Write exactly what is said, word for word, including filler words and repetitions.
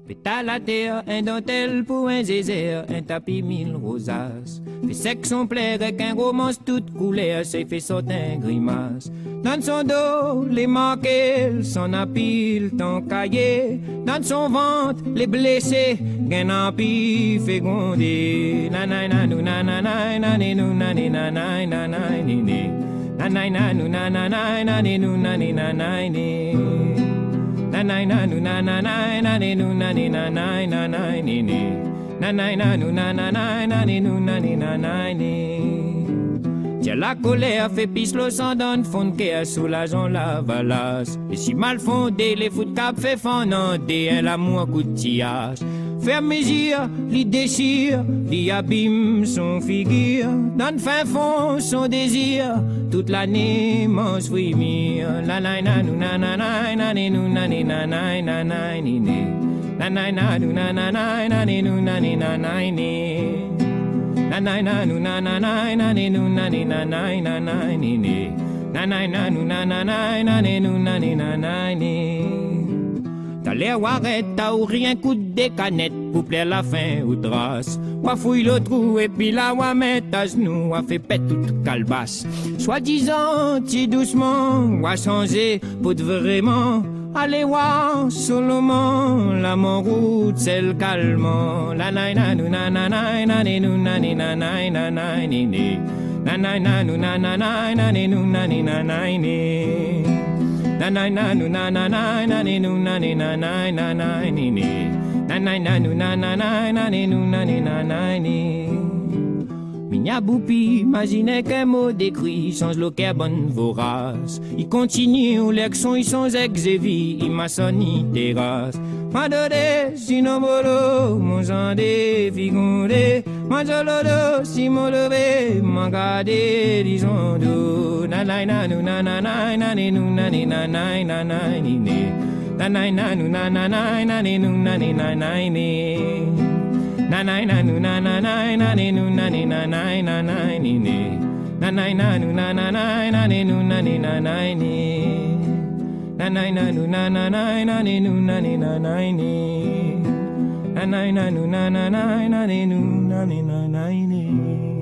Pétal atèr, in dantèl pou in zézèr, in tapi mil rozas. Fé sèk son plèr èk in romans tout koulèr, sé fé sort in grimas. Dan son do, lé marké, son apil, tan kayé. Dan son vant, lé blésé, gingn anpi, fé grondé. Nanay nanou, nananay, nané nou, nané nanay, nanay néné. Nanay nanou, nananay, nané nou, nané nanay né. Nanay nanou, nananay, nané nou, nané nanay, nanay néné. Nanay nanou, nananay, nané nou, nané nanay né. Tir la kolèr, fé pis lo san dan fon kèr, soulaz an lavalas. É si mal fondé, lé fout kab fé fann an dé, in lamour kout tiyas. Fé mizir, li désir, li abim son figir. Dan fin fon son dézir, tout lané manz fri mir. Nanay nanou, nananay, nané nou, nané nanay, nanay néné. Nanay nanou, nananay, nané nou, nané nanay né. Nanay nanou, nananay, nané nou, nané nanay, nanay néné. Nanay nanou, nananay, nané nou, nané nanay né. Talèr ou arèt, ta ouvri in kout dé kanèt pou plèr la fin ou tras. Ou fouy lo trou épi la ou mèt aznou, ou fé pèt tout kalbas. Swadizan ti dousman, ou sanzé pou de vréman. Alé oir Solomon, la mon rout sèl kalman. Nanay nanou, nananay, nané nou, nané nanay, nanay néné. Nanay nanou, nananay, nané nou, nané nanay né. Nanay nanou, nananay, nané nou, nané nanay, nanay néné. Nanay nanou, nananay, nané nou, nané nanay né. Minya boupi, mazine ke mo dékri, sanz lo kèr bann voras. I kontini ou lèkson, i sanz èk zévi, i masann i téras. Madodé, si non bolo, mon zandé, figondé. Mazolodo, si mon lové, mangade, dizon do. Nanay nanou, nananay, nané nou, nané nanay, nanay néné. Nanay nanou, nananay, nané nou, nané nanay né. Nanay nanou, nananay, nané nou, nané nanay, nanay néné. Nanay nanou, nananay, nané nou, nané nanay né. Nanay nanou, nananay, nané nou, nané nanay né. Nanay nanou, nananay, nané nou, nané nanay né.